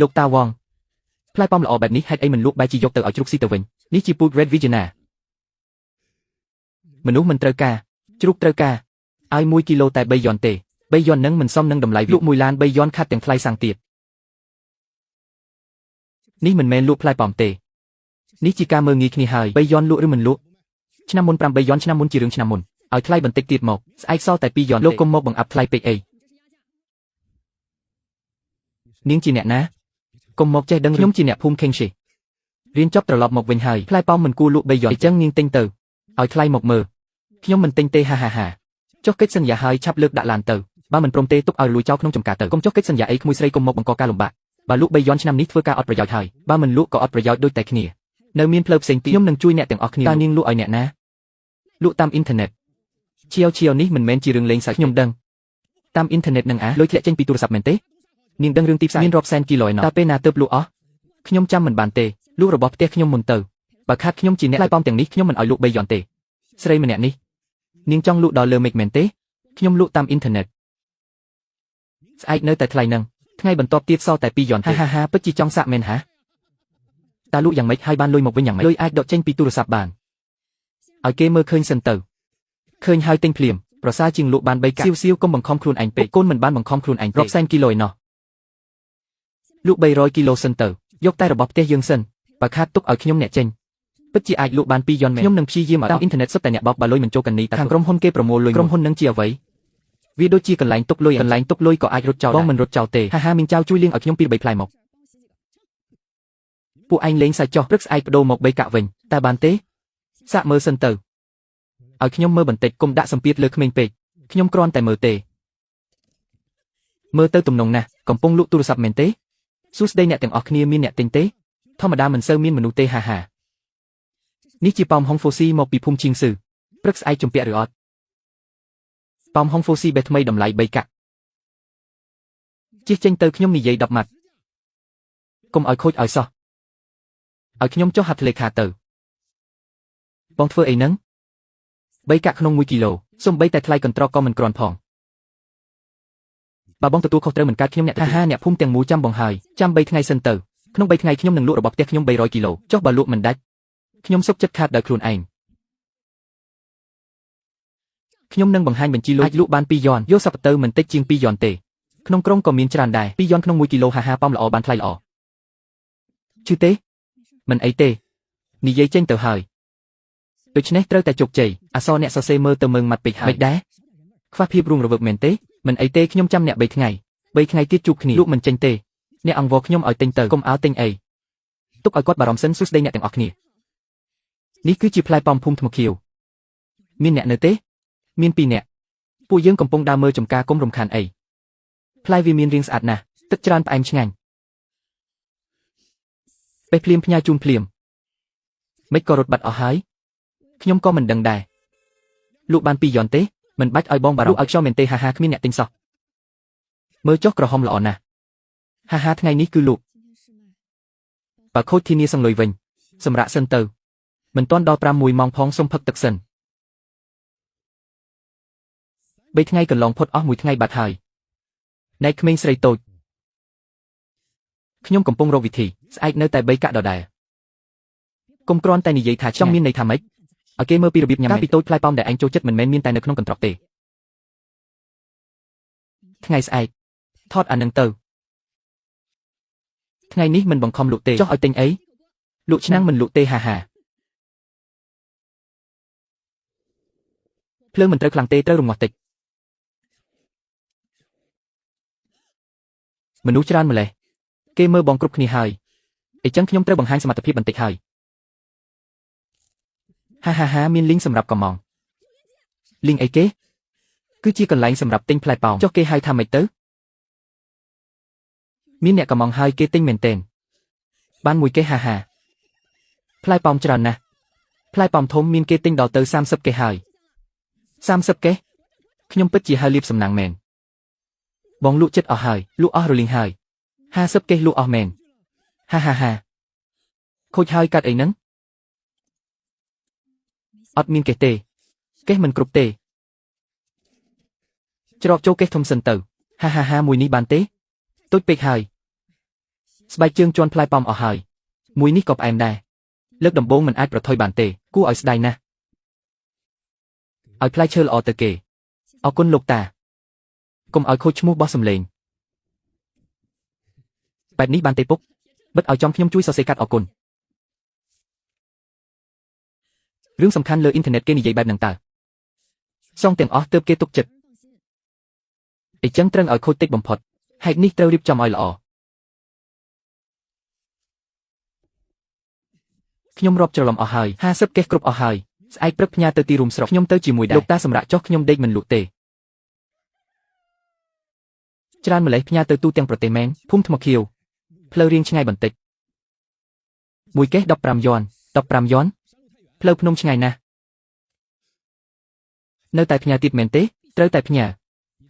លោកតាវងផ្លែប៉ោមល្អបែបនេះហេតុអីមិនលក់បែរជាយកទៅឲ្យជ្រូកស៊ីទៅវិញនេះជាពូជ Red Vigena មនុស្សមិនត្រូវការជ្រូកត្រូវការឲ្យ1គីឡូតែ3យន់ទេ3យន់នឹងមិនសមនឹងតម្លៃលក់1ឡាន3យន់ខាត់ទាំងថ្លៃសាំងទៀតនេះមិនមែនលក់ផ្លែប៉ោមទេនេះជាការមើលងាយគ្នាហើយ3យន់លក់ឬមិនលក់ឆ្នាំមុន5 3យន់ឆ្នាំមុនជារឿងឆ្នាំមុនឲ្យថ្លៃបន្តិចទៀតមកស្អែកសល់តែ2យន់លោកកុំមកបង្អាប់ថ្លៃពេកអីនាងជាអ្នកណាកុំមកចេះដឹងខ្ញុំជាអ្នកភូមិខេងស៊ីរៀនចប់ត្រឡប់មកវិញហើយផ្លែប៉ោមមិនគួរលក់3យន់អញ្ចឹងនាងទិញទៅឲ្យថ្លៃមកមើលខ្ញុំមិនទិញទេហាហាហាចុះកិច្ចសន្យាហើយឆាប់លើកដាក់ឡានទៅបើមិនព្រមទេទុកឲ្យលួចចោលក្នុងចំការទៅកុំចុះកិច្ចសន្យាអីក្មួយស្រីកុំមកបង្កការលំបាកបើលក់3យន់ឆ្នាំនេះធ្វើការអត់ប្រយោជន៍ហើយបើមិនលក់ក៏អត់ប្រយោជន៍ដូចតែគ្នានៅមានផ្លូវផ្សេងទៀតខ្ញុំនឹងជួយអ្នកទាំងអស់គ្នាតើនាងលក់ឲ្យអ្នកណាលក់តាមអ៊ីនធឺណិតឈៀវឈៀវនេះមិនមែនជារឿងលេងសើចខ្ញុំដឹងតាមអ៊ីនធឺណិតនឹងអាលុយធ្លាក់ចេញពីទូរស័ព្ទមែនទេនាងដឹងរឿងទីផ្សារមានរាប់សែនគីឡូឯណោះតើពេលណាទើបលក់អស់ខ្ញុំចាំមិនបានទេលក់របស់ផ្ទះខ្ញុំមុនទៅបើខាត់ខ្ញុំជាអ្នកផ្លែប៉ោមទាំងនេះខ្ញុំមិនឲ្យលក់3យន់ទេស្រីម្នាក់នេះនាងចង់លក់ដល់លើមេឃមែនទេខ្ញុំលក់តាមអ៊ីនធឺណិតស្អែកនៅតែថ្លៃនឹងថ្ងៃបន្ទាប់ទៀតសល់តែ2យន់ហាហាហាពិតជាចង់សាក់មែនហាតើលក់យ៉ាងម៉េចហើយបានលុយមកវិញយ៉ាងម៉េចលុយអាចដកចេញពីទូរស័ព្ទបានឲ្យគេមើលឃើញសិនទៅឃើញហើយទិញភ្លាមប្រសើរជាងលក់បាន3កាក់សៀវសៀវកុំបង្ខំខ្លួនឯងពេកកូនមិនបានបង្ខំខ្លួនឯងរាប់សែនគីឡូឯណោះលក់300គីឡូសិនទៅយកតែរបស់ផ្ទះយើងសិនបើខាតទុកឲ្យខ្ញុំអ្នកចេញពិតជាអាចលក់បាន2យន់មែនខ្ញុំនឹងព្យាយាមឲ្យតាមអ៊ីនធឺណិតសុទ្ធតែអ្នកបោកបើលុយមិនចូលកណីខាងក្រុមហ៊ុនគេប្រមូលលុយក្រុមហ៊ុននឹងជាអ្វីវាដូចជាកន្លែងទុកលុយកន្លែងទុកលុយក៏អាចរត់ចោលបងមិនរត់ចោលទេហាហាមីងចៅជួយលាងឲ្យខ្ញុំ2 3ផ្លែមកពួកឯងលេងសាច់ចោះព្រឹកស្អែកបដូរមក3កាក់វិញតែបានទេសាកមើលសិនទៅឲ្យខ្ញុំមើលបន្តិចកុំដាក់សម្ពាធលើក្មេងពេកខ្ញុំគ្រាន់តែមើលទេមើលទៅទំនងណាស់កំពុងលក់ទូរស័ព្ទមែនទេសួស្តីអ្នកទាំងអស់គ្នាមានអ្នកទិញទេធម្មតាមិនសូវមានមនុស្សទេហាហានេះជាប៉ោមហុងហ្វូស៊ីមកពីភូមិឈៀងស៊ឺព្រឹកស្អែកជំពាក់ឬអត់ប៉ោមហុងហ្វូស៊ីបេះថ្មីតម្លៃ3កាក់ជិះចេញទៅខ្ញុំនិយាយ10ម៉ាត់កុំឲ្យខូចឲ្យសោះឲ្យខ្ញុំចុះហត្ថលេខាទៅបងធ្វើអីហ្នឹង3កាក់ក្នុង1គីឡូសំបីតែថ្លៃកន្ត្រកក៏មិនគ្រាន់ផងបើបងទទួលខុសត្រូវមិនកើតខ្ញុំអ្នកហាហាអ្នកភូមិទាំងមូលចាំបងហើយចាំ3ថ្ងៃសិនទៅក្នុង3ថ្ងៃខ្ញុំនឹងលក់របស់ផ្ទះខ្ញុំ300គីឡូចុះបើលក់មិនដាច់ខ្ញុំសុខចិត្តខាតដោយខ្លួនឯងខ្ញុំនឹងបង្ហាញបញ្ជីលុយអាចលក់បាន2យន់យកសប្ទៅមិនតិចជាង2យន់ទេក្នុងក្រុងក៏មានច្រើនដែរ2យន់ក្នុង1គីឡូហាហាប៉ោមល្អបានថ្លៃល្អឈឺទេមិនអីទេនិយាយចេញទៅហើយដូច្នេះត្រូវតែជោគជ័យអសរអ្នកសរសេរមើលទៅមើងម៉ាត់ពេកហើយមិនដែរខ្វះភាពរងរវើកមែនទេមិនអីទេខ្ញុំចាំអ្នក3ថ្ងៃ3ថ្ងៃទៀតជួបគ្នាលក់មិនចេញទេអ្នកអង្វរខ្ញុំឲ្យទិញទៅកុំអោទិញអីទុកឲ្យគាត់បារម្ភសិនសួស្តីអ្នកទាំងអស់គ្នានេះគឺជាផ្លែប៉ោមភូមិថ្មខៀវមានអ្នកនៅទេមាន2នាក់ពួកយើងកំពុងដើរមើលចំការគុំរំខានអីផ្លែវាមានរាងស្អាតណាស់ទឹកច្រើនផ្អែមឆ្ងាញ់បេះភ្លាមផ្ញើជូនភ្លាមមិនក៏រត់បាត់អស់ហើយខ្ញុំក៏មិនដឹងដែរលក់បាន2យន់ទេមិនបាច់ឲ្យបងបារម្ភលក់ឲ្យខ្ញុំមែនទេហាហាគ្មានអ្នកទិញសោះមើលចុះក្រហមល្អណាស់ហាហាថ្ងៃនេះគឺលក់បើខូចធានាសងលុយវិញសម្រាប់សិនទៅមិនទាន់ដល់5 1ម៉ោងផងសុំផឹកទឹកសិន3ថ្ងៃកន្លងផុតអស់1ថ្ងៃបាត់ហើយណែក្មេងស្រីតូចខ្ញុំកំពុងរកវិធីស្អែកនៅតែ3កាក់ដដែលកុំគ្រាន់តែនិយាយថាចង់មានន័យថាម៉េចឲ្យគេមើលពីរបៀបញ៉ាំកាលពីតូចផ្លែប៉ោមដែលឯងចូលចិត្តមិនមែនមានតែនៅក្នុងកន្ត្រកទេថ្ងៃស្អែកថតអានឹងទៅថ្ងៃនេះមិនបង្ខំលក់ទេចុះឲ្យទិញអីលក់ឆ្នាំងមិនលក់ទេហាហាភ្លើងមិនត្រូវខ្លាំងទេត្រូវរងាស់តិចមនុស្សច្រើនម្លេះគេមើលបងគ្រប់គ្នាហើយអញ្ចឹងខ្ញុំត្រូវបង្ហាញសមត្ថភាពបន្តិចហើយហាហាហាមានលីងសម្រាប់កំងលីងអីគេគឺជាកន្លែងសម្រាប់ទិញផ្លែប៉ោមចុះគេហៅថាម៉េចទៅមានអ្នកកំងហើយគេទិញមែនទែនបានមួយគេហាហាផ្លែប៉ោមច្រើនណាស់ផ្លែប៉ោមធំមានគេទិញដល់ទៅ30គេហើយ30គេខ្ញុំពិតជាហើយលៀបសំណាងមែនបងលក់ចិត្តអស់ហើយលក់អស់រលីងហើយ50គេលក់អស់មែនហាហាហាខូចហើយកាត់អីហ្នឹងអត់មានគេទេគេមិនគ្រប់ទេច្រកចូលគេធំសិនទៅហាហាហាមួយនេះបានទេតូចពេកហើយ ស្បែកជើងជន់ផ្លែប៉ោមអស់ហើយមួយនេះក៏ផ្អែមដែរលើកដំបូងមិនអាចប្រថុយបានទេគួរឲ្យស្ដាយណាស់ឲ្យផ្លែឈើល្អទៅគេអរគុណលោកតាកុំឲ្យខូចឈ្មោះបោះសំឡេងបែបនេះបានទេពុកបិទឲ្យចំខ្ញុំជួយសរសេរកាត់អរគុណរឿងសំខាន់លើអ៊ីនធឺណិតគេនិយាយបែបហ្នឹងតើសងទាំងអស់ទើបគេទុកចិត្តអីចឹងត្រូវឲ្យខូចតិចបំផុតហេតុនេះត្រូវរៀបចំឲ្យល្អខ្ញុំរាប់ច្រឡំអស់ហើយ50កេះគ្រប់អស់ហើយស្អែកព្រឹកផ្ញើទៅទីរួមស្រុកខ្ញុំទៅជាមួយដែរលោកតាសម្រាប់ចុះខ្ញុំដេកមិនលក់ទេច្រើនម្លេះផ្ញើទៅទូទាំងប្រទេសមែនភូមិថ្មខៀវផ្លូវរៀងឆ្ងាយបន្តិចមួយកេះ15យួន15យួនផ្លូវភ្នំឆ្ងាយណាស់នៅតែផ្ញើទៀតមែនទេត្រូវតែផ្ញើ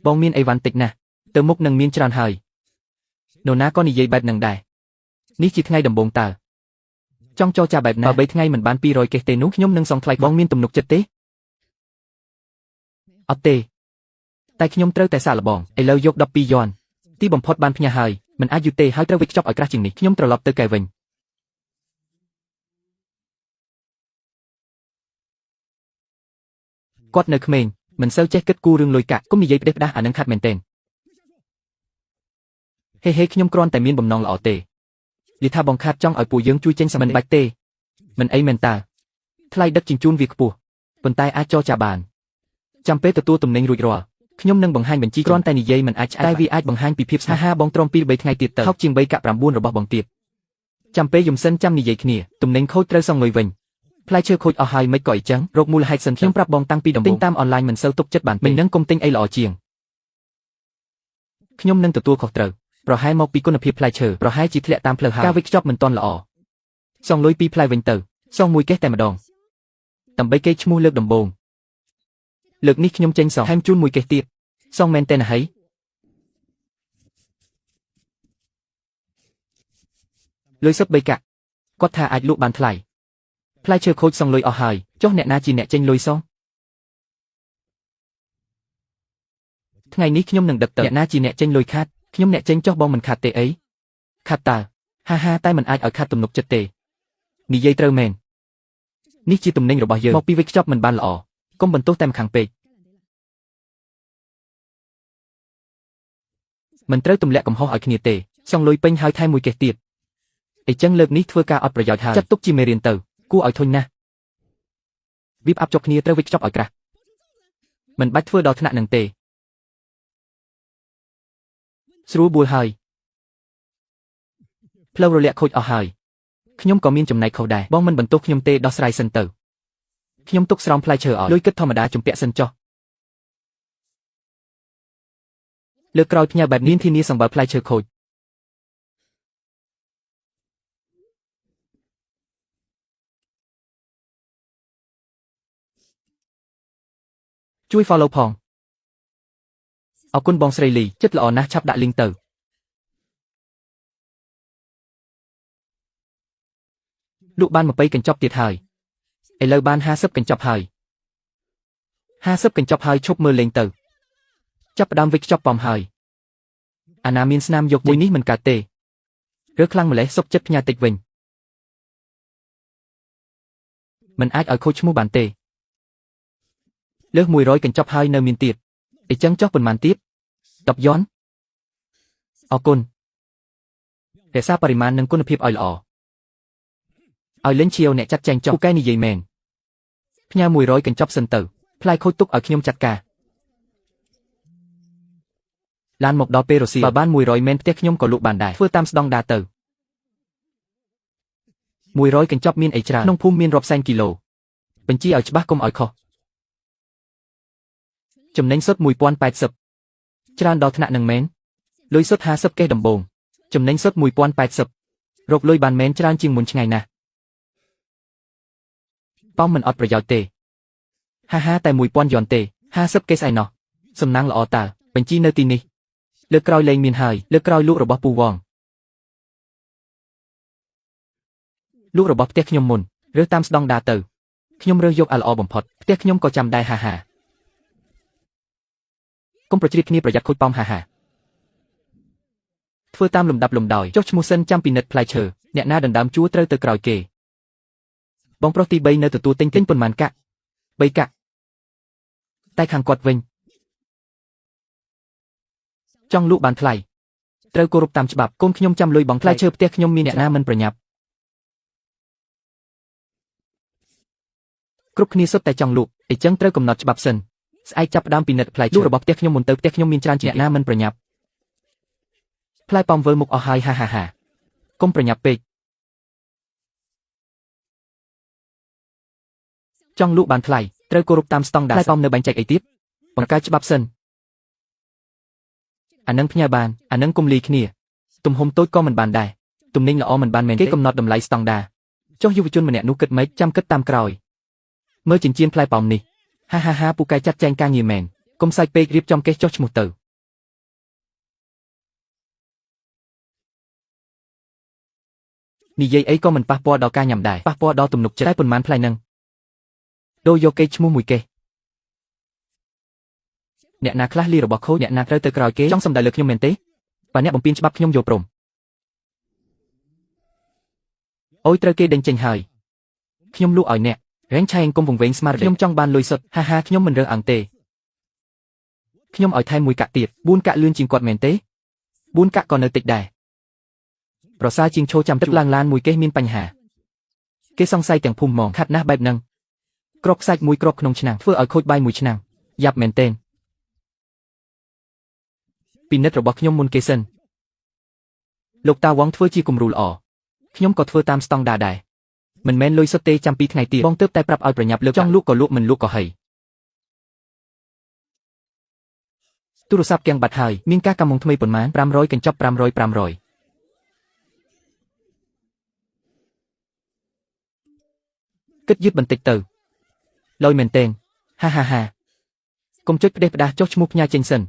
បងមានអីវ៉ាន់តិចណាស់ទៅមុខនឹងមានច្រើនហើយនរណាក៏និយាយបែបនឹងដែរនេះជាថ្ងៃដំបូងតើចង់ចរចាបែបណាបើ3ថ្ងៃមិនបាន200កេះទេនោះខ្ញុំនឹងសងថ្លៃបងមានទំនុកចិត្តទេអត់ទេតែខ្ញុំត្រូវតែសាកល្បងឥឡូវយក12យួនទីបំផុតបានផ្ញើហើយមិនអាចយូរទេហើយត្រូវវេចខ្ចប់ឲ្យក្រាស់ជាងនេះខ្ញុំត្រឡប់ទៅកែវិញគាត់នៅក្មេងមិនសូវចេះគិតគូររឿងលុយកាក់គុំនិយាយផ្ដេសផ្ដាស់អានឹងខាត់មែនទែនហេហេខ្ញុំគ្រាន់តែមានបំណងល្អទេនិយាយថាបងខាត់ចង់ឲ្យពួកយើងជួយចេញសមិនបាច់ទេមិនអីមែនតើថ្លៃដឹកជញ្ជូនវាខ្ពស់ប៉ុន្តែអាចចរចាបានចាំពេលទទួលទំនិញរួចរាល់ខ្ញុំនឹងបង្ហាញបញ្ជីគ្រាន់តែនិយាយមិនអាចតែវាអាចបង្ហាញពីភាពហាហាបងទ្រាំ2 3ថ្ងៃទៀតទៅថោកជាង3កាក់9របស់បងទៀតចាំពេលយំសិនចាំនិយាយគ្នាទំនិញខូចត្រូវសងលុយវិញផ្លែឈើខូចអស់ហើយមិនក៏អីចឹងរកមូលហេតុសិនខ្ញុំប្រាប់បងតាំងពីដំបូងទិញតាមអនឡាញមិនសូវទុកចិត្តបានទេមិននឹងគុំទិញអីល្អជាងខ្ញុំនឹងទទួលខុសត្រូវប្រហែលមកពីគុណភាពផ្លែឈើប្រហែលជាធ្លាក់តាមផ្លូវហើយការវេចខ្ចប់មិនទាន់ល្អសងលុយពីផ្លែវិញទៅសងមួយកេះតែម្ដងដើម្បីគេឈ្មោះលើកដំបូងលើកនេះខ្ញុំចេញសងថែមជូនមួយកេះទៀតសងមែនទេណាហីលុយសុទ្ធ3កាក់គាត់ថាអាចលក់បានថ្លៃផ្លែឈើខូចសងលុយអស់ហើយចុះអ្នកណាជាអ្នកចេញលុយសងថ្ងៃនេះខ្ញុំនឹងដឹកទៅអ្នកណាជាអ្នកចេញលុយខាតខ្ញុំអ្នកចេញចុះបងមិនខាត់ទេអីខាត់តើហាហាតែមិនអាចឲ្យខាត់ទំនុកចិត្តទេនិយាយត្រូវមែននេះជាទំនិញរបស់យើងមកពីវេចខ្ចប់មិនបានល្អកុំបន្ទោសតែម្ខាងពេកមិនត្រូវទម្លាក់កំហុសឲ្យគ្នាទេសងលុយពេញហើយថែមមួយកេះទៀតអីចឹងលើកនេះធ្វើការអត់ប្រយោជន៍ហើយចាត់ទុកជាមេរៀនទៅគួរឲ្យធុញណាស់វាផ្អាប់ជាប់គ្នាត្រូវវេចខ្ចប់ឲ្យក្រាស់មិនបាច់ធ្វើដល់ថ្នាក់នឹងទេស្រួលបួលហើយផ្លូវរលាក់ខូចអស់ហើយខ្ញុំក៏មានចំណែកខុសដែរបងមិនបន្ទោសខ្ញុំទេដោះស្រាយសិនទៅខ្ញុំទុកស្រោមផ្លែឈើឲ្យលុយគិតធម្មតាជំពាក់សិនចុះលើកក្រោយផ្ញើបែបនេះធានាសម្បើផ្លែឈើខូចជួយ follow ផងអរគុណបងស្រីលីចិត្តល្អណាស់ឆាប់ដាក់លីងទៅលក់បាន20កញ្ចប់ទៀតហើយឥឡូវបាន50កញ្ចប់ហើយ50កញ្ចប់ហើយឈប់មើលលេងទៅចាប់ផ្ដើមវេចខ្ចប់ប៉មហើយអាណាមានស្នាមយកមួយនេះមិនកើតទេរើខ្លាំងម្លេះសុកចិត្តផ្ញើតិចវិញមិនអាចឲ្យខូចឈ្មោះបានទេលើស100កញ្ចប់ហើយនៅមានទៀតអីចឹងចុះប៉ុន្មានទៀត10យួនអរគុណរក្សាបរិមាណនិងគុណភាពឲ្យល្អឲ្យលេងឈៀវអ្នកចាត់ចែងចុះពូកែនិយាយមែនផ្ញើ100កញ្ចប់សិនទៅផ្លែខូចទុកឲ្យខ្ញុំចាត់ការឡានមកដល់ពេលរសៀលបើបាន100មែនផ្ទះខ្ញុំក៏លក់បានដែរធ្វើតាមស្ដង់ដាទៅ100កញ្ចប់មានអីច្រើនក្នុងភូមិមានរាប់សែនគីឡូបញ្ជីឲ្យច្បាស់កុំឲ្យខុសចំណេញសុទ្ធ1080ច្រើនដល់ថ្នាក់នឹងមែនលុយសុទ្ធ50កេះដំបូងចំណេញសុទ្ធ1080រកលុយបានមែនច្រើនជាងមុនឆ្ងាយណាស់ប៉មមិនអត់ប្រយោជន៍ទេហាហាតែ1000យួនទេ50កេះស្អីណោះសំណាងល្អតើបញ្ជីនៅទីនេះលើកក្រោយលែងមានហើយលើកក្រោយលក់របស់ពូវងលក់របស់ផ្ទះខ្ញុំមុនរើសតាមស្ដង់ដាទៅខ្ញុំរើសយកអាល្អបំផុតផ្ទះខ្ញុំក៏ចាំដែរហាហាកុំប្រជ្រៀតគ្នាប្រយ័ត្នខូចប៉មហាហា ធ្វើតាមលំដាប់លំដោយចុះឈ្មោះសិនចាំពិនិត្យផ្លែឈើអ្នកណាដណ្ដើមជួរត្រូវទៅក្រោយគេបងប្រុសទី3នៅទទួលទិញទិញប៉ុន្មានកាក់3កាក់តែខាងគាត់វិញចង់លក់បានថ្លៃត្រូវគោរពតាមច្បាប់កូនខ្ញុំចាំលុយបងផ្លែឈើផ្ទះខ្ញុំមានអ្នកណាមិនប្រញាប់គ្រប់គ្នាសុទ្ធតែចង់លក់អញ្ចឹងត្រូវកំណត់ច្បាប់សិនស្អែកចាប់ផ្ដើមពិនិត្យផ្លែឈើរបស់ផ្ទះខ្ញុំមុនទៅផ្ទះខ្ញុំមានច្រើនជាងអ្នកណាមិនប្រញាប់ផ្លែប៉ោមវិលមុខអស់ហើយហាហាហាកុំប្រញាប់ពេកចង់លក់បានថ្លៃត្រូវគោរពតាមស្តង់ដារផ្លែប៉ោមនៅបែងចែកអីទៀតបង្កើតច្បាប់សិនអានឹងផ្ញើបានអានឹងកុំលីគ្នាទំហំតូចក៏មិនបានដែរទំនិញល្អមិនបានមែនគេកំណត់តម្លៃស្តង់ដារចុះយុវជនម្នាក់នោះគិតម៉េចចាំគិតតាមក្រោយមើលចិញ្ចៀនផ្លែប៉ោមនេះហាហាហាពូកែចាត់ចែងការងារមែនកុំសាច់ពេករៀបចំកេះចុះឈ្មោះទៅនិយាយអីក៏មិនប៉ះពាល់ដល់ការញ៉ាំដែរប៉ះពាល់ដល់ទំនុកចិត្តតែប៉ុន្មានផ្លែនឹងដូរយកគេឈ្មោះមួយកេះអ្នកណាខ្លះលីរបស់ខូចអ្នកណាត្រូវទៅក្រោយគេចង់សំដៅលើខ្ញុំមែនទេបើអ្នកបំពេញច្បាប់ខ្ញុំយល់ព្រមអូយត្រូវគេដេញចេញហើយខ្ញុំលក់ឲ្យអ្នករែងឆែងកុំវង្វេងស្មារតីខ្ញុំចង់បានលុយសុទ្ធហាហាខ្ញុំមិនរើសអើងទេខ្ញុំឲ្យថែមមួយកាក់ទៀត4កាក់លឿនជាងគាត់មែនទេ4កាក់ក៏នៅតិចដែរប្រសើរជាងឈោចាំទឹកឡើងឡានមួយកេះមានបញ្ហាគេសង្ស័យទាំងភូមិហ្មងខាត់ណាស់បែបហ្នឹងក្របខ្សាច់មួយក្របក្នុងឆ្នាំងធ្វើឲ្យខូចបាយមួយឆ្នាំងយ៉ាប់មែនទែនពិនិត្យរបស់ខ្ញុំមុនគេសិនលោកតាវងធ្វើជាគំរូល្អខ្ញុំក៏ធ្វើតាមស្តង់ដារដែរមិនមែនលុយសុទ្ធទេចាំពីថ្ងៃទៀតបងទើបតែប្រាប់ឲ្យប្រញាប់លើកចង់លក់ក៏លក់មិនលក់ក៏ហីទូរស័ព្ទគាំងបាត់ហើយមានការកម្មងថ្មីប៉ុន្មាន500កញ្ចប់500 500គិតយឺតបន្តិចទៅលយមែនទែនហាហាហាកុំចុចផ្ដេសផ្ដាសចុះឈ្មោះផ្ញើចេញសិន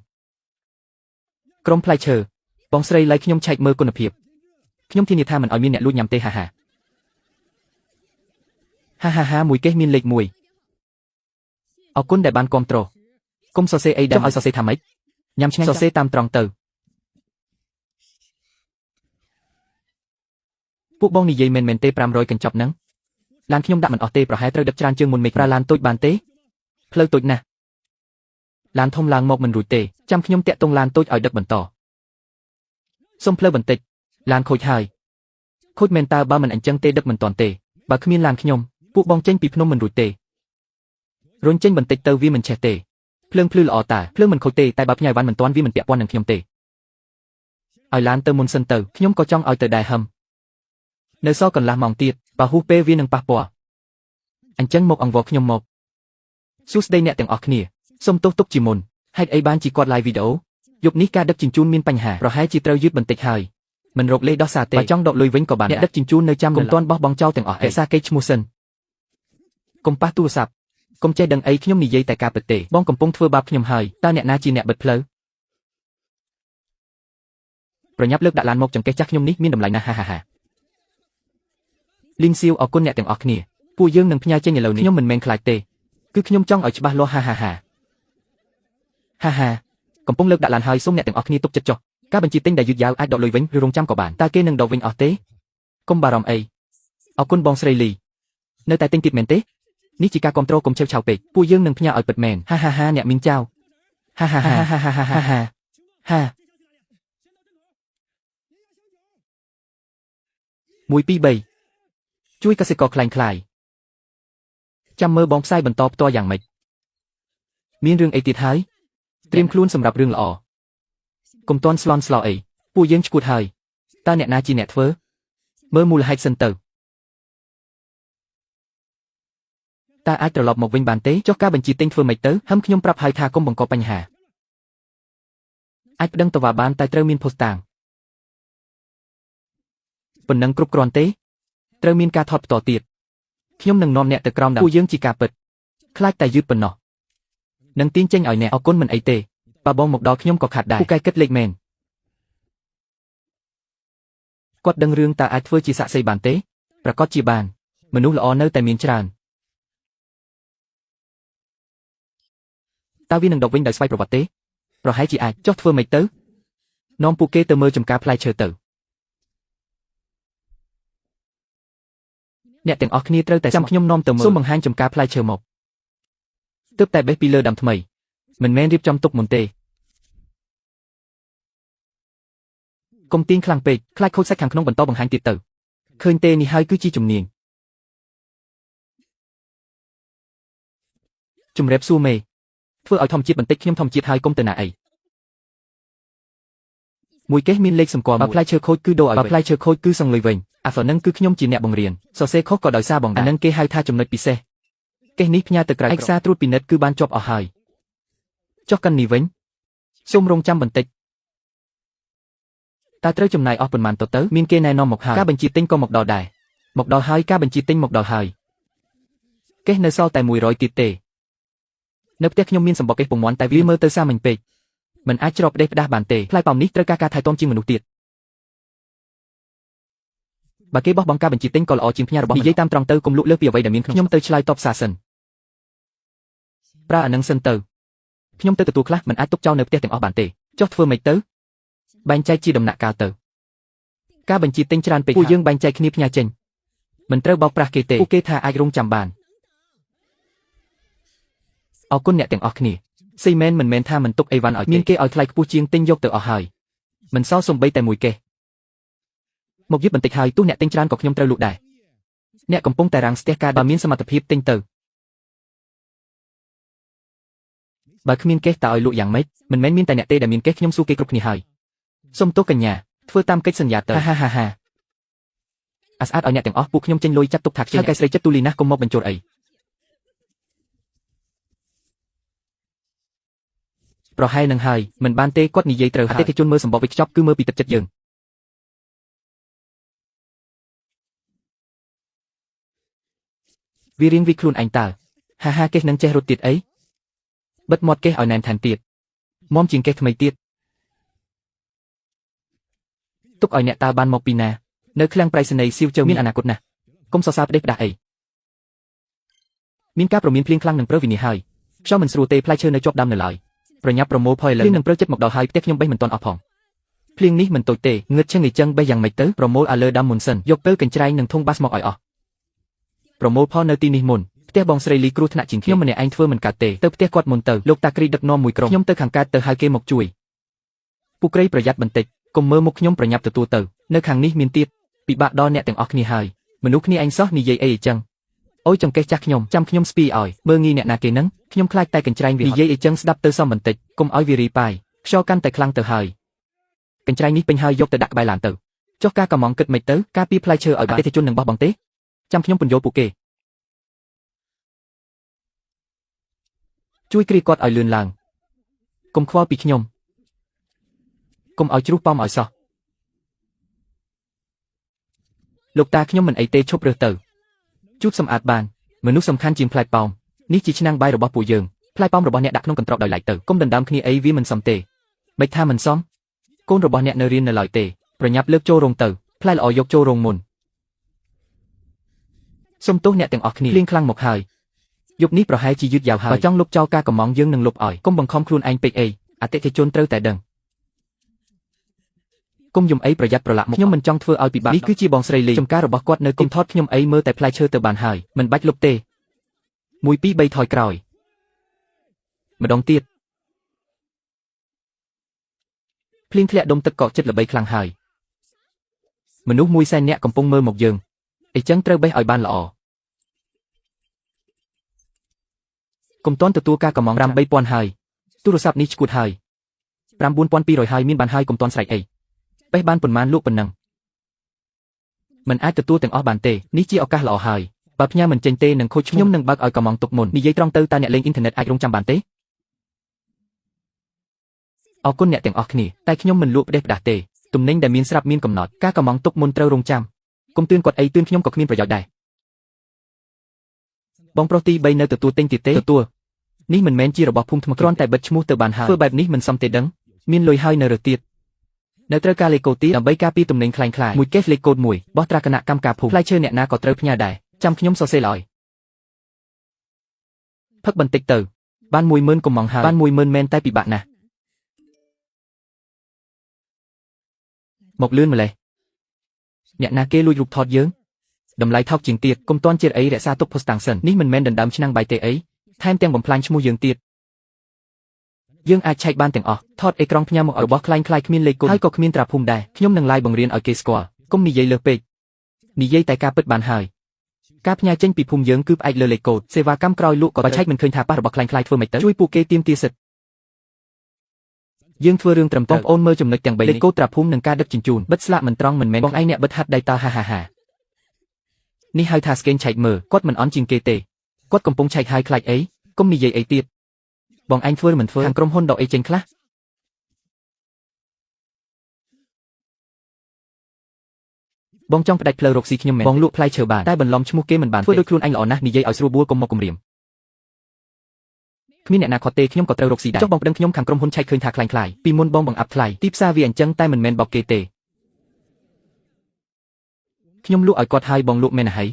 ក្រុមផ្លែឈើបងស្រីឡៃខ្ញុំឆែកមើលគុណភាពខ្ញុំធានាថាមិនឲ្យមានអ្នកលួចញ៉ាំទេហាហាហាហាហាមួយកេះមានលេខ1អរគុណដែលបានគាំទ្រកុំសរសេរអីដែលឲ្យសរសេរថាម៉េចញ៉ាំឆ្ងាញ់សរសេរតាមត្រង់ទៅពួកបងនិយាយមែនទេ500កញ្ចប់ហ្នឹងឡានខ្ញុំដាក់មិនអស់ទេប្រហែលត្រូវដឹកច្រើនជាងមុនមេប្រើឡានតូចបានទេផ្លូវតូចណាស់ឡានធំឡើងមកមិនរួចទេចាំខ្ញុំតាក់ទងឡានតូចឲ្យដឹកបន្តសុំផ្លូវបន្តិចឡានខូចហើយខូចមែនតើបើមិនអញ្ចឹងទេដឹកមិនតាន់ទេបើគ្មានឡានខ្ញុំពួកបងចេញពីភ្នំមិនរួចទេរុញចេញបន្តិចទៅវាមិនឆេះទេភ្លើងភ្លឺល្អតាភ្លើងមិនខូចទេតែបើផ្ញើវ៉ាន់មិនតាន់វាមិនពាក់ព័ន្ធនឹងខ្ញុំទេឲ្យឡានទៅមុនសិនទៅខ្ញុំក៏ចង់ឲ្យទៅដែរហឹមនៅសល់កន្លះម៉ោងទៀតបើហួសពេលវានឹងប៉ះពាល់អញ្ចឹងមកអង្វរខ្ញុំមកសួស្តីអ្នកទាំងអស់គ្នាសូមទោសទុកជាមុនហេតុអីបានជាគាត់ live វីដេអូយប់នេះការដឹកជញ្ជូនមានបញ្ហាប្រហែលជាត្រូវយឺតបន្តិចហើយមិនរកលេសដោះសារទេបើចង់ដកលុយវិញក៏បានអ្នកដឹកជញ្ជូននៅចាំកុំទាន់បោះបង់ចោលទាំងអស់រក្សាកេរឈ្មោះសិនកុំប៉ះទូរស័ព្ទកុំចេះដឹងអីខ្ញុំនិយាយតែការពិតទេបងកំពុងធ្វើបាបខ្ញុំហើយតើអ្នកណាជាអ្នកបិទផ្លូវប្រញាប់លើកដាក់ឡានមកចង្កេះចាស់ខ្ញុំនេះមានតម្លៃណាស់ហាហាហាលីងសៀវអរគុណអ្នកទាំងអស់គ្នាពួកយើងនឹងផ្ញើចេញឥឡូវនេះខ្ញុំមិនមែនខ្លាចទេគឺខ្ញុំចង់ឲ្យច្បាស់លាស់ហាហាហាហាហាកំពុងលើកដាក់ឡានហើយសូមអ្នកទាំងអស់គ្នាទុកចិត្តចុះការបញ្ជាទិញដែលយឺតយ៉ាវអាចដកលុយវិញឬរងចាំក៏បានតើគេនឹងដកវិញអស់ទេកុំបារម្ភអីអរគុណបងស្រីលីនៅតែទិញទៀតមែនទេនេះជាការគ្រប់គ្រងកុំឆេវឆាវពេកពួកយើងនឹងផ្ញើឲ្យពិតមែនហាហាហាអ្នកមានចៅហាហាហាហាហាហាហាហា1 2 3ជួយកសិករក្លែងក្លាយចាំមើលបងផ្សាយបន្តផ្ទាល់យ៉ាងម៉េចមានរឿងអីទៀតហើយត្រៀមខ្លួនសម្រាប់រឿងល្អកុំទាន់ស្លន់ស្លោអីពួកយើងឈួតហើយតើអ្នកណាជាអ្នកធ្វើមើលមូលហេតុសិនទៅតើអាចត្រឡប់មកវិញបានទេចុះការបញ្ជាទិញធ្វើម៉េចទៅហឹមខ្ញុំប្រាប់ហើយថាកុំបង្កបញ្ហាអាចប្តឹងតវ៉ាបានតែត្រូវមានភស្តុតាងប៉ុណ្ណឹងគ្រប់គ្រាន់ទេត្រូវមានការថតផ្ទាល់ទៀតខ្ញុំនឹងនាំអ្នកទៅក្រោមពួកយើងជាការពិតខ្លាចតែយឺតប៉ុណ្ណោះនឹងទាញចេញឲ្យអ្នកអរគុណមិនអីទេបើបងមកដល់ខ្ញុំក៏ខាត់ដែរពូកែគិតលេខមែនគាត់ដឹងរឿងតើអាចធ្វើជាសាក្សីបានទេប្រកាសជាបានមនុស្សល្អនៅតែមានច្រើនតើវានឹងដកវិញដោយស្វ័យប្រវត្តិទេប្រហែលជាអាចចុះធ្វើម៉េចទៅ នាំពួកគេទៅមើលចំការផ្លែឈើទៅអ្នកទាំងអស់គ្នាត្រូវតែចាំខ្ញុំនាំទៅមើលសូមបង្ហាញចំការផ្លែឈើមកទើបតែបេះពីលើដើមថ្មីមិនមែនរៀបចំទុកមុនទេកុំទាញខ្លាំងពេកខ្លាចខូចសាច់ខាងក្នុងបន្តបង្ហាញទៀតទៅឃើញទេនេះហើយគឺជាជំនាញជំរាបសួរមេធ្វើឲ្យធម្មជាតិបន្តិចខ្ញុំធម្មជាតិហើយកុំទៅណាអីមួយកេះមានលេខសម្គាល់បើផ្លែឈើខូចគឺដូរឲ្យបើផ្លែឈើខូចគឺសងលុយវិញអាហ្វនឹងគឺខ្ញុំជាអ្នកបង្រៀនសរសេរខុសក៏ដោយសារបងដែរអានឹងគេហៅថាចំណុចពិសេសកេះនេះផ្ញើទៅក្រៅឯកសារត្រួតពិនិត្យគឺបានជាប់អស់ហើយចុះកាន់នេះវិញសូមរងចាំបន្តិចតើត្រូវចំណាយអស់ប៉ុន្មានទៅមានគេណែនាំមកហើយការបញ្ជាទិញក៏មកដល់ដែរមកដល់ហើយការបញ្ជាទិញមកដល់ហើយកេះនៅសល់តែ100ទៀតទេនៅផ្ទះខ្ញុំមានសម្បកកេះពងមាន់តែវាមើលទៅសាមញ្ញពេកមិនអាចច្រកផ្ដេសផ្ដាស់បានទេផ្លែប៉ោមនេះត្រូវការការថែទាំជាងមនុស្សទៀតបើគេបោះបង់ការបញ្ជាទិញក៏ល្អជាងផ្ញើរបស់និយាយតាមត្រង់ទៅកុំលក់លើសពីអ្វីដែលមានក្នុងខ្ញុំទៅឆ្លើយតបសារសិនប្រើអានឹងសិនទៅខ្ញុំទៅទទួលខ្លះមិនអាចទុកចោលនៅផ្ទះទាំងអស់បានទេចុះធ្វើម៉េចទៅបែងចែកជាដំណាក់កាលទៅការបញ្ជាទិញច្រើនពេកពួកយើងបែងចែកគ្នាផ្ញើចេញមិនត្រូវបោកប្រាស់គេទេពួកគេថាអាចរងចាំបានអរគុណអ្នកទាំងអស់គ្នាស៊ីមែនមិនមែនថាមិនទុកអីវ៉ាន់ឲ្យមានគេឲ្យថ្លៃខ្ពស់ជាងទិញយកទៅអស់ហើយមិនសល់សំបីតែមួយកេះមកយឺតបន្តិចហើយទោះអ្នកទិញច្រើនក៏ខ្ញុំត្រូវលក់ដែរអ្នកកំពុងតែរាំងស្ទះការបើមានសមត្ថភាពទិញទៅបើគ្មានកេះតើឲ្យលក់យ៉ាងម៉េចមិនមែនមានតែអ្នកទេដែលមានកេះខ្ញុំសួរគេគ្រប់គ្នាហើយសូមទោសកញ្ញាធ្វើតាមកិច្ចសន្យាទៅហាហាហាអាស្អាតឲ្យអ្នកទាំងអស់ពួកខ្ញុំចេញលុយចាត់ទុកថាខ្ចីហើយកែស្រីចិត្តទូលីណាស់កុំមកបញ្ជោតអីប្រហែលនឹងហើយមិនបានទេគាត់និយាយត្រូវអតិថិជនមើលសម្បកវេចខ្ចប់គឺមើលពីទឹកចិត្តយើងវារៀងវាខ្លួនឯងតើហាហាកេះនឹងចេះរត់ទៀតអីបិទមាត់កេះឲ្យណែនថែមទៀតមុំជាងកេះថ្មីទៀតទុកឲ្យអ្នកតើបានមកពីណានៅឃ្លាំងប្រៃសណីសៀវជើមានអនាគតណាស់កុំសរសើរផ្ដេសផ្ដាស់អីមានការប្រមានភ្លៀងខ្លាំងនឹងប្រើវិនិច្ឆ័យហើយខ្យល់មិនស្រួលទេផ្លែឈើនៅជាប់ដើមនៅឡើយប្រញាប់ប្រមូលផលឥឡូវភ្លៀងនឹងព្រើចិត្តមកដល់ហើយផ្ទះខ្ញុំបេះមិនទាន់អស់ផងភ្លៀងនេះមិនតូចទេងឹតឈឹងអីចឹងបេះយ៉ាងម៉េចទៅប្រមូលឲ្យលើដើមមុនសិនយកពេលកញ្ច្រែងនិងធុងបាសមកឲ្យអស់ប្រមូលផលនៅទីនេះមុនផ្ទះបងស្រីលីគ្រោះថ្នាក់ជាងខ្ញុំម្នាក់ឯងធ្វើមិនកើតទេទៅផ្ទះគាត់មុនទៅលោកតាគ្រីដឹកនាំមួយក្រុមខ្ញុំទៅខាងកើតទៅហៅគេមកជួយពួកគ្រីប្រយ័ត្នបន្តិចកុំមើលមុខខ្ញុំប្រញាប់ទទួលទៅនៅខាងនេះមានទៀតពិបាកដល់អ្នកទាំងអស់គ្នាហើយមនុស្សគ្នាឯងសោះនិយាយអីអីចឹងអូយចង្កេះចាស់ខ្ញុំចាំខ្ញុំស្ពីឲ្យមើលងាយអ្នកណាគេនឹងខ្ញុំខ្លាចតែកញ្ច្រែងវានិយាយអីចឹងស្ដាប់ទៅសមបន្តិចកុំឲ្យវារីប៉ាយខ្យល់កាន់តែខ្លាំងទៅហើយកញ្ច្រែងនេះពេញហើយយកទៅដាក់ក្បែរឡានទៅចុះការកំងគិតមិនទៅការពីផ្លែឈើឲ្យអតិថិជននឹងបោះបង់ទេចាំខ្ញុំពន្យល់ពួកគេជួយគ្រាគាត់ឲ្យលឿនឡើងកុំខ្វល់ពីខ្ញុំកុំឲ្យជ្រុះប៉ោមឲ្យសោះលោកតាខ្ញុំមិនអីទេឈប់រើសទៅជូតសម្អាតបានមនុស្សសំខាន់ជាងផ្លែប៉ោមនេះជាឆ្នាំងបាយរបស់ពួកយើងផ្លែប៉ោមរបស់អ្នកដាក់ក្នុងកន្ត្រកដោយឡែកទៅកុំដណ្ដើមគ្នាអីវាមិនសមទេមិនថាមិនសមកូនរបស់អ្នកនៅរៀននៅឡើយទេប្រញាប់លើកចូលរោងទៅផ្លែល្អយកចូលរោងមុនសូមទោសអ្នកទាំងអស់គ្នាភ្លៀងខ្លាំងមកហើយយប់នេះប្រហែលជាយឺតយ៉ាវហើយបើចង់លុបចោលការកំងយើងនឹងលុបឲ្យកុំបង្ខំខ្លួនឯងពេកអីអតិថិជនត្រូវតែដឹងកុំយំអីប្រយ័ត្នប្រឡាក់មុខខ្ញុំមិនចង់ធ្វើឲ្យពិបាកនេះគឺជាបងស្រីលីចំការរបស់គាត់នៅកុំថតខ្ញុំអីមើលតែផ្លែឈើទៅបានហើយមិនបាច់លុបទេ1 2 3ថយក្រោយម្ដងទៀតភ្លៀងធ្លាក់ដុំទឹកកកចិត្តល្បីខ្លាំងហើយមនុស្ស1សែននាក់កំពុងមើលមកយើងអីចឹងត្រូវបេះឲ្យបានល្អកុំទាន់ទទួលការកំង5 3000ហើយទូរស័ព្ទនេះឈួតហើយ9200ហើយមានបានហើយកុំទាន់ស្រែកអីបេះបានប៉ុន្មានលក់ប៉ុណ្ណឹងមិនអាចទទួលទាំងអស់បានទេនេះជាឱកាសល្អហើយបើផ្ញើមិនចេញទេនឹងខូចខ្ញុំនឹងបើកឲ្យកំងទុកមុននិយាយត្រង់ទៅតើអ្នកលេងអ៊ីនធឺណិតអាចរងចាំបានទេអរគុណអ្នកទាំងអស់គ្នាតែខ្ញុំមិនលក់ផ្ដេសផ្ដាស់ទេទំនិញដែលមានស្រាប់មានកំណត់ការកំងទុកមុនត្រូវរងចាំកុំទឿនគាត់អីទឿនខ្ញុំក៏គ្មានប្រយោជន៍ដែរបងប្រុសទី3នៅទទួលទិញទៀតទេទទួលនេះមិនមែនជារបស់ភូមិថ្មគ្រាន់តែបិទឈ្មោះទៅបានហើយធ្វើបែបនេះមិនសមទេដឹងមានលុយហើយនៅរើទៀតនៅត្រូវការលេខកូដទៀតដើម្បីការពារទំនិញខ្លាំងខ្លាយមួយកេសលេខកូដមួយបោះត្រាគណៈកម្មការភូមិផ្លែឈើអ្នកណាក៏ត្រូវផ្ញើដែរចាំខ្ញុំសរសេរឡើយផឹកបន្តិចទៅបាន10000កំងហើយបាន10000មែនតែពិបាកណាស់ មកលឿនម្លេះអ្នកណាគេលួចរូបថតយើងតម្លៃថោកជាងទៀតកុំតន់ជាតិអីរក្សាទុកភស្តុតាងសិននេះមិនមែនដណ្ដើមឆ្នាំងបាយទេអីថែមទាំងបំផ្លាញឈ្មោះយើងទៀតយើងអាចឆែកបានទាំងអស់ថតអេក្រង់ផ្ញើមកឲ្យរបស់ក្លែងក្លាយគ្មានលេខកូដហើយក៏គ្មានត្រាភូមិដែរខ្ញុំនឹងឡាយបង្រៀនឲ្យគេស្គាល់កុំនិយាយលើសពេកនិយាយតែការពិតបានហើយការផ្ញើចេញពីភូមិយើងគឺផ្អែកលើលេខកូដសេវាកម្មក្រោយលក់ក៏បើឆែកមិនឃើញថាប៉ះរបស់ក្លែងក្លាយធ្វើមិនទៅជួយពួកគេទាមទារសិទ្ធិយើងធ្វើរឿងត្រឹមត្រូវបងប្អូនមើលចំណុចទាំង3លេខកូដត្រាភូមិនិងការដឹកជញ្ជូនបិទស្លាកមិនត្រង់មិនមែនបងឯងអ្នកបិទហាត់ដៃតើហាហាហានេះហៅថាស្កេនឆែកមើលគាត់មិនអន់ជាងគេទេគាត់កំពុងឆែកហើយខ្លាចអីកុំនិយាយអីទៀតបងឯងធ្វើមិនធ្វើខាងក្រុមហ៊ុនដកអីចេញខ្លះបងចង់ផ្ដាច់ផ្លូវរកស៊ីខ្ញុំមែនបងលក់ផ្លែឈើបានតែបន្លំឈ្មោះគេមិនបានធ្វើដូចខ្លួនឯងល្អណាស់និយាយឲ្យស្រួលបួលកុំមកគំរាមគ្មានអ្នកណាខត់ទេខ្ញុំក៏ត្រូវរកស៊ីដែរចុះបងប្តឹងខ្ញុំខាងក្រុមហ៊ុនឆែកឃើញថាក្លែងក្លាយពីមុនបងបង្អាប់ថ្លៃទីផ្សារវាអញ្ចឹងតែមិនមែនបោកគេទេខ្ញុំលក់ឲ្យគាត់ហើយបងលក់មែនណាហើយ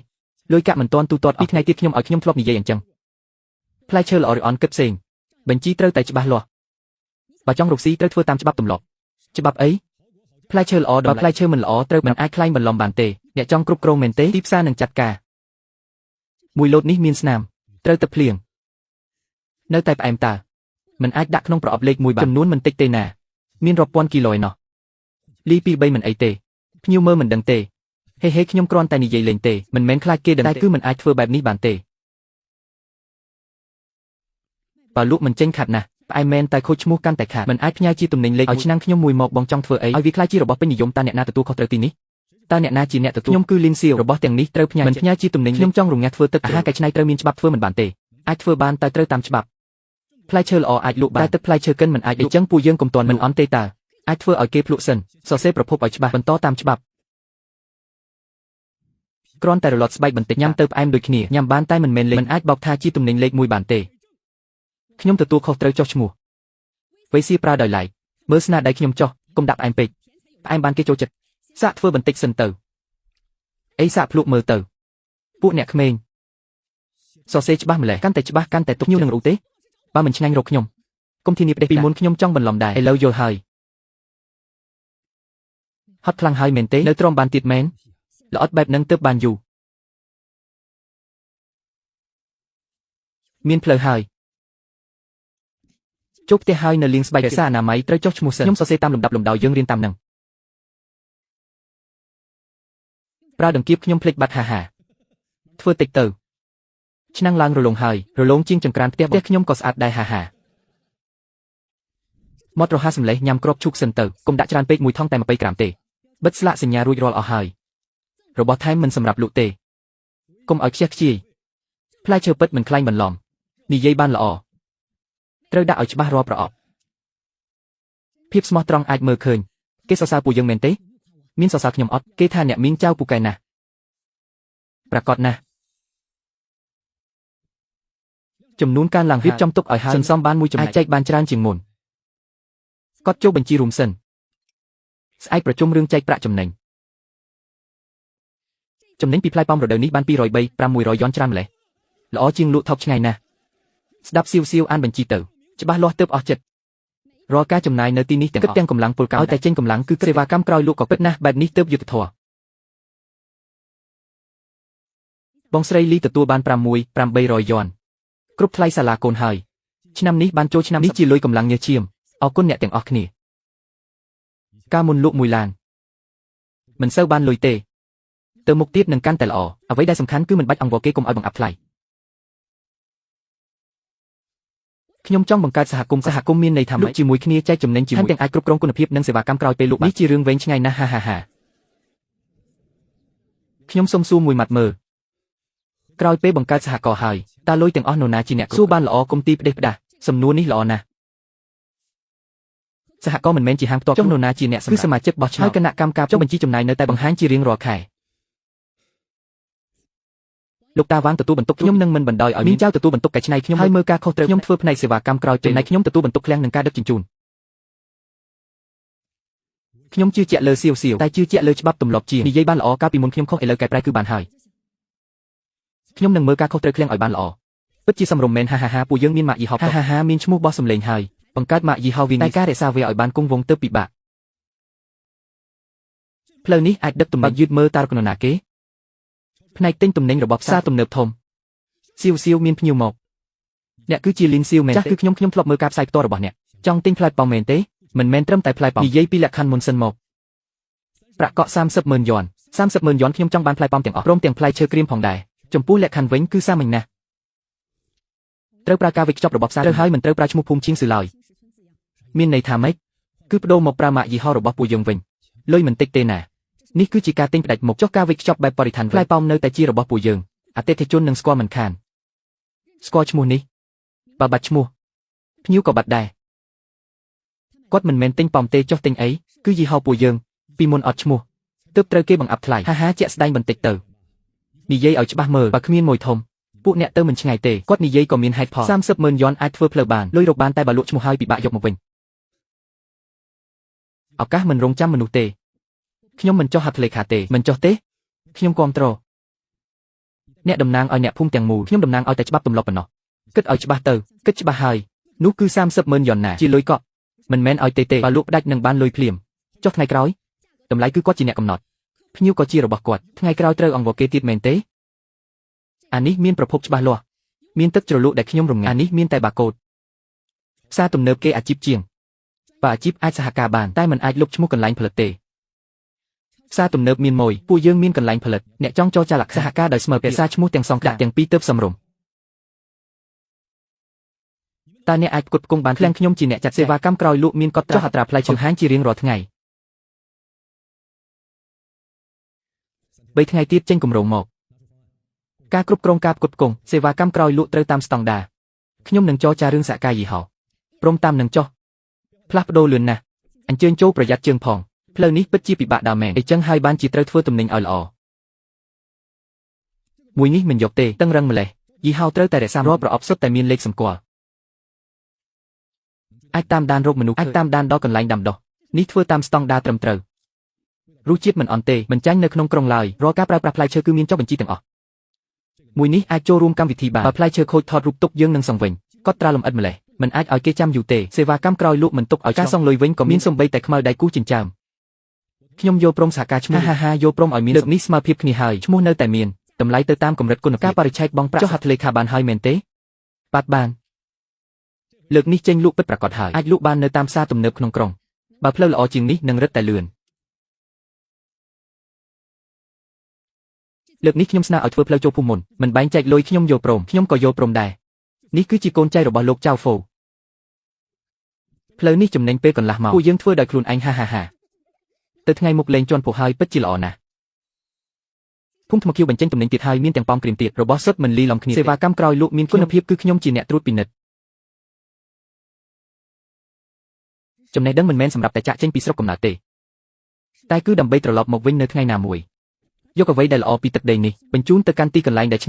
លុយកាក់មិនទាន់ទូទាត់ពីថ្ងៃទៀតខ្ញុំឲ្យខ្ញុំធ្លាប់និយាយអញ្ចឹងផ្លែឈើល្អឬអន់គិតផ្សេងបញ្ជីត្រូវតែច្បាស់លាស់បើចង់រកស៊ីត្រូវធ្វើតាមច្បាប់ទម្លាប់ច្បាប់អីផ្លែឈើល្អដល់ផ្លែឈើមិនល្អត្រូវមិនអាចក្លែងបន្លំបានទេអ្នកចង់គ្រប់គ្រងមែនទេទីផ្សារនឹងចាត់ការមួយលូតនេះមានស្នាមត្រូវតែភ្លៀងនៅតែផ្អែមតើមិនអាចដាក់ក្នុងប្រអប់លេខមួយបានចំនួនមិនតិចទេណាមានរាប់ពាន់គីឡូឯណោះលី2 3មិនអីទេភ្ញៀវមើលមិនដឹងទេហេហេខ្ញុំគ្រាន់តែនិយាយលេងទេមិនមែនខ្លាចគេដឹងតែគឺមិនអាចធ្វើបែបនេះបានទេបើលក់មិនចេញខាត់ណាស់ផ្អែមមែនតែខូចឈ្មោះកាន់តែខាតមិនអាចផ្ញើជាទំនិញលេខឲ្យឆ្នាំងខ្ញុំមួយមកបងចង់ធ្វើអីឲ្យវាក្លាយជារបស់ពេញនិយមតើអ្នកណាទទួលខុសត្រូវទីនេះតើអ្នកណាជាអ្នកទទួលខ្ញុំគឺលីនសៀវរបស់ទាំងនេះត្រូវផ្ញើមិនផ្ញើជាទំនិញខ្ញុំចង់រងាស់ធ្វើទឹកអាហារកែច្នៃត្រូវមានច្បាប់ធ្វើមិនបានទេអាចធ្វើបានតែត្រូវតាមច្បាប់ផ្លែឈើល្អអាចលក់បានតែទឹកផ្លែឈើកិនមិនអាចអីចឹងពួកយើងកុំទាន់មិនអន់ទេតើអាចធ្វើឲ្យគេភ្លក់សិនសរសេរប្រភពឲ្យច្បាស់បន្តតាមច្បាប់គ្រាន់តែរលត់ស្បែកបន្តិចញ៉ាំទៅផ្អែមដូចគ្នាញ៉ាំបានតែមិនមែនលេខមិនអាចបោកថាជាទំនិញលេខមួយបានទេខ្ញុំទទួលខុសត្រូវចុះឈ្មោះវេស៊ីប្រើដោយឡែកមើលស្នាដៃខ្ញុំចុះកុំដាក់ផ្អែមពេកផ្អែមបានគេចូលចិត្តសាកធ្វើបន្តិចសិនទៅអីសាកភ្លក់មើលទៅពួកអ្នកក្មេងសរសេរច្បាស់ម្លេះកាន់តែច្បាស់កាន់តែទុកញូនឹងរូទេបើមិនឆ្ងាញ់រកខ្ញុំកុំធានាផ្ដេសពីមុនខ្ញុំចង់បន្លំដែរឥឡូវយល់ហើយហត់ខ្លាំងហើយមែនទេនៅទ្រាំបានទៀតមែនល្អិតបែបនឹងទើបបានយូរមានផ្លូវហើយចូលផ្ទះហើយនៅលាងស្បែករក្សាអនាម័យត្រូវចុះឈ្មោះសិនខ្ញុំសរសេរតាមលំដាប់លំដោយយើងរៀនតាមនឹងប្រើដង្កៀបខ្ញុំភ្លេចបាត់ហាហាធ្វើតិចទៅឆ្នាំងឡើងរលោងហើយរលោងជាងចង្ក្រានផ្ទះខ្ញុំក៏ស្អាតដែរហាហាមាត់រហ័សសម្លេះញ៉ាំគ្រាប់ឈូកសិនទៅកុំដាក់ច្រើនពេកមួយថង់តែ20ក្រាមទេបិទស្លាកសញ្ញារួចរាល់អស់ហើយរបស់ថែមមិនសម្រាប់លក់ទេកុំឲ្យខ្ជះខ្ជាយផ្លែឈើពិតមិនក្លែងបន្លំនិយាយបានល្អត្រូវដាក់ឲ្យច្បាស់រាល់ប្រអប់ភាពស្មោះត្រង់អាចមើលឃើញគេសរសើរពួកយើងមែនទេមានសរសើរខ្ញុំអត់គេថាអ្នកមានចៅពូកែណាស់ប្រកាសណាស់ចំនួនការឡើងរៀបចំទុកឲ្យហើយសន្សំបានមួយចំណែកអាចចែកបានច្រើនជាងមុនគាត់ចូលបញ្ជីរួមសិនស្អែកប្រជុំរឿងចែកប្រាក់ចំណេញចំណេញពីផ្លែប៉ោមរដូវនេះបាន203 600យ៉នច្រើនម្លេះល្អជាងលក់ថោកឆ្ងាយណាស់ស្ដាប់សៀវសៀវអានបញ្ជីទៅច្បាស់លាស់ទើបអស់ចិត្តរាល់ការចំណាយនៅទីនេះទាំងគិតទាំងកម្លាំងពលកម្មឲ្យតែចេញកម្លាំងគឺសេវាកម្មក្រោយលក់ក៏ពិតណាស់បែបនេះទើបយុត្តិធម៌បងស្រីលីទទួលបាន6 800យ៉នគ្រប់ថ្លៃសាលាកូនហើយឆ្នាំនេះបានចូលឆ្នាំនេះជាលុយកម្លាំងញើសឈាមអរគុណអ្នកទាំងអស់គ្នាកាលមុនលក់មួយឡានមិនសូវបានលុយទេទៅមុខទៀតនឹងកាន់តែល្អអ្វីដែលសំខាន់គឺមិនបាច់អង្វរគេកុំឲ្យបង្អាប់ថ្លៃខ្ញុំចង់បង្កើតសហគមន៍សហគមន៍មានន័យថាលក់ជាមួយគ្នាចែកចំណេញជាមួយទាំងអាចគ្រប់គ្រងគុណភាពនិងសេវាកម្មក្រោយពេលលក់នេះជារឿងវែងឆ្ងាយណាស់ហាហាហាខ្ញុំសុំសួរមួយម៉ាត់មើលក្រោយពេលបង្កើតសហគមន៍ហើយតើលុយទាំងអស់នរណាជាអ្នកសួរបានល្អគុំទីផ្ដេសផ្ដាស់សំណួរនេះល្អណាស់សហគមន៍មិនមែនជាហាងផ្ទាល់ចុះនរណាជាអ្នកគឺសមាជិកបោះឆ្នោតហើយគណៈកម្មការចុះបញ្ជីចំណាយនៅតែបង្ហាញជារៀងរាល់ខែលោកតាវាងទទួលបន្ទុកខ្ញុំនឹងមិនបណ្ដោយឲ្យមានចៅទទួលបន្ទុកកែច្នៃខ្ញុំហើយមើលការខុសត្រូវខ្ញុំធ្វើផ្នែកសេវាកម្មក្រោយចំណែកខ្ញុំទទួលបន្ទុកឃ្លាំងនិងការដឹកជញ្ជូនខ្ញុំជឿជាក់លើសៀវសៀវតែជឿជាក់លើច្បាប់ទម្លាប់ជានិយាយបានល្អកាលពីមុនខ្ញុំខុសឥឡូវកែប្រែគឺបានហើយខ្ញុំនឹងមើលការខុសត្រូវឃ្លាំងឲ្យបានល្អពិតជាសមរម្យមែនហាហាហាពួកយើងមានម៉ាកយីហោហាហាហាមានឈ្មោះបោះសម្លេងហើយបង្កើតម៉ាកយីហោវិញតែការរក្សាវាឲ្យបានគង់វង្សទៅពិបាក ផ្លូវនេះអាចដឹកទំនិញយឺតមើលតើកណណាគេផ្នែកទិញទំនិញរបស់ផ្សារទំនើបធំសៀវសៀវមានភ្ញៀវមកអ្នកគឺជាលីនសៀវមែនចាស់គឺខ្ញុំខ្ញុំធ្លាប់មើលការផ្សាយផ្ទាល់របស់អ្នកចង់ទិញផ្លែប៉ោមមែនទេមិនមែនត្រឹមតែផ្លែប៉ោមនិយាយពីលក្ខខណ្ឌមុនសិនមកប្រាក់កក់30ម៉ឺនយន់30ម៉ឺនយន់ខ្ញុំចង់បានផ្លែប៉ោមទាំងអស់ព្រមទាំងផ្លែឈើក្រៀមផងដែរចំពោះលក្ខខណ្ឌវិញគឺសាមញ្ញណាស់ត្រូវប្រើការវេចខ្ចប់របស់ផ្សារត្រូវហើយមិនត្រូវប្រើឈ្មោះភូមិឈៀងស៊ឺឡើយមានន័យថាម៉េចគឺបដូរមកប្រើម៉ាកយីហោរបស់ពួកយើងវិញលុយមិនតិចទេណានេះគឺជាការទិញផ្ដាច់មុខចុះការវេចខ្ចប់បែបបរិស្ថានផ្លែប៉ោមនៅតែជារបស់ពួកយើងអតិថិជននឹងស្គាល់មិនខានស្គាល់ឈ្មោះនេះបើបាត់ឈ្មោះភ្ញៀវក៏បាត់ដែរគាត់មិនមែនទិញប៉ោមទេចុះទិញអីគឺយីហោពួកយើងពីមុនអត់ឈ្មោះទើបត្រូវគេបង្អាប់ថ្លៃហាហាជាក់ស្ដែងបន្តិចទៅនិយាយឲ្យច្បាស់មើលបើគ្មានមួយធំពួកអ្នកទៅមិនឆ្ងាយទេគាត់និយាយក៏មានហេតុផល30ម៉ឺនយន់អាចធ្វើផ្លូវបានលុយរកបានតែបើលក់ឈ្មោះហើយពិបាកយកមកវិញឱកាសមិនរងចាំមនុស្សទេខ្ញុំមិនចុះហត្ថលេខាទេមិនចុះទេខ្ញុំគាំទ្រអ្នកតំណាងឲ្យអ្នកភូមិទាំងមូលខ្ញុំតំណាងឲ្យតែច្បាប់ទម្លាប់ប៉ុណ្ណោះគិតឲ្យច្បាស់ទៅគិតច្បាស់ហើយនោះគឺ30ម៉ឺនយន់ណាជាលុយកក់មិនមែនឲ្យទេទេបើលក់ផ្ដាច់នឹងបានលុយភ្លាមចុះថ្ងៃក្រោយតម្លៃគឺគាត់ជាអ្នកកំណត់ភ្ញៀវក៏ជារបស់គាត់ថ្ងៃក្រោយត្រូវអង្វរគេទៀតមែនទេអានេះមានប្រភពច្បាស់លាស់មានទឹកជ្រលក់ដែលខ្ញុំរងាអានេះមានតែបាកូតផ្សារទំនើបគេអាជីពជាងបើអាជីពអាចសហការបានតែមិនអាចលុបឈ្មោះកន្លែងផលិតទេផ្សារទំនើបមានមួយពួកយើងមានកន្លែងផលិតអ្នកចង់ចរចាលក្ខសហការដោយស្មើភាសាឈ្មោះទាំងសងដាក់ទាំងពីរទើបសមរម្យតើអ្នកអាចផ្គត់ផ្គង់បានឃ្លាំងខ្ញុំជាអ្នកចាត់សេវាកម្មក្រោយលក់មានកត់ចុះអត្រាផ្លែបង្ហាញជារៀងរាល់ថ្ងៃ3ថ្ងៃទៀតចេញគម្រោងមកការគ្រប់គ្រងការផ្គត់ផ្គង់សេវាកម្មក្រោយលក់ត្រូវតាមស្តង់ដារខ្ញុំនឹងចរចារឿងសហការយីហោព្រមតាមនឹងចុះផ្លាស់ប្ដូរលឿនណាស់អញ្ជើញចូលប្រយ័ត្នជើងផងផ្លូវនេះពិតជាពិបាកដើមមែនអីចឹងហើយបានជាត្រូវធ្វើទំនិញឲ្យល្អមួយនេះមិនយកទេតឹងរឹងម្លេះយីហោត្រូវតែរក្សារាល់ប្រអប់សុទ្ធតែមានលេខសម្គាល់អាចតាមដានរោគមនុស្សអាចតាមដានដល់កន្លែងដាំដុះនេះធ្វើតាមស្តង់ដារត្រឹមត្រូវរសជាតិមិនអន់ទេមិនចាញ់នៅក្នុងក្រុងឡើយរាល់ការប្រើប្រាស់ផ្លែឈើគឺមានចុះបញ្ជីទាំងអស់មួយនេះអាចចូលរួមកម្មវិធីបានបើផ្លែឈើខូចថតរូបទុកយើងនឹងសង្វិញកត់ត្រាលម្អិតម្លេះមិនអាចឲ្យគេចាំយូរទេសេវាកម្មក្រោយលក់មិនទុកឲ្យការសងលុយវិញក៏មានសំបីតែខ្មៅដៃគូចិញ្ចើមខ្ញុំយល់ព្រមសហការឈ្មោះហាហាយល់ព្រមឲ្យមានលើកនេះស្មើភាពគ្នាហើយឈ្មោះនៅតែមានតម្លៃទៅតាមកម្រិតគុណភាពការបរិច្ឆេទបង់ប្រាក់ចុះហត្ថលេខាបានហើយមែនទេបាទបានលើកនេះចេញលក់ពិតប្រាកដហើយអាចលក់បាននៅតាមផ្សារទំនើបក្នុងក្រុងបើផ្លូវល្អជាងនេះនឹងរឹតតែលឿនលើកនេះខ្ញុំស្នើឲ្យធ្វើផ្លូវចូលភូមិមុនមិនបែងចែកលុយខ្ញុំយល់ព្រមខ្ញុំក៏យល់ព្រមដែរនេះគឺជាកូនចៅរបស់លោកចៅហ្វូផ្លូវនេះចំណេញពេលកន្លះម៉ោងពួកយើងធ្វើដោយខ្លួនឯងហាហាហាទៅថ្ងៃមុខលេងជន់ពោះហើយពិតជាល្អណាស់ភូមិថ្មខៀវបញ្ចេញទំនិញទៀតហើយមានទាំងប៉ោមក្រៀមទៀតរបស់សុទ្ធមិនលីឡំគ្នាសេវាកម្មក្រោយលក់មានគុណភាពគឺខ្ញុំជាអ្នកត្រួតពិនិត្យចំណេះដឹងមិនមែនសម្រាប់តែចាក់ចេញពីស្រុកកំណើតទេតែគឺដើម្បីត្រឡប់មកវិញនៅថ្ងៃណាមួយយកអ្វីដែលល្អពីទឹកដីនេះបញ្ជូនទៅកាន់ទីកន្លែងដែល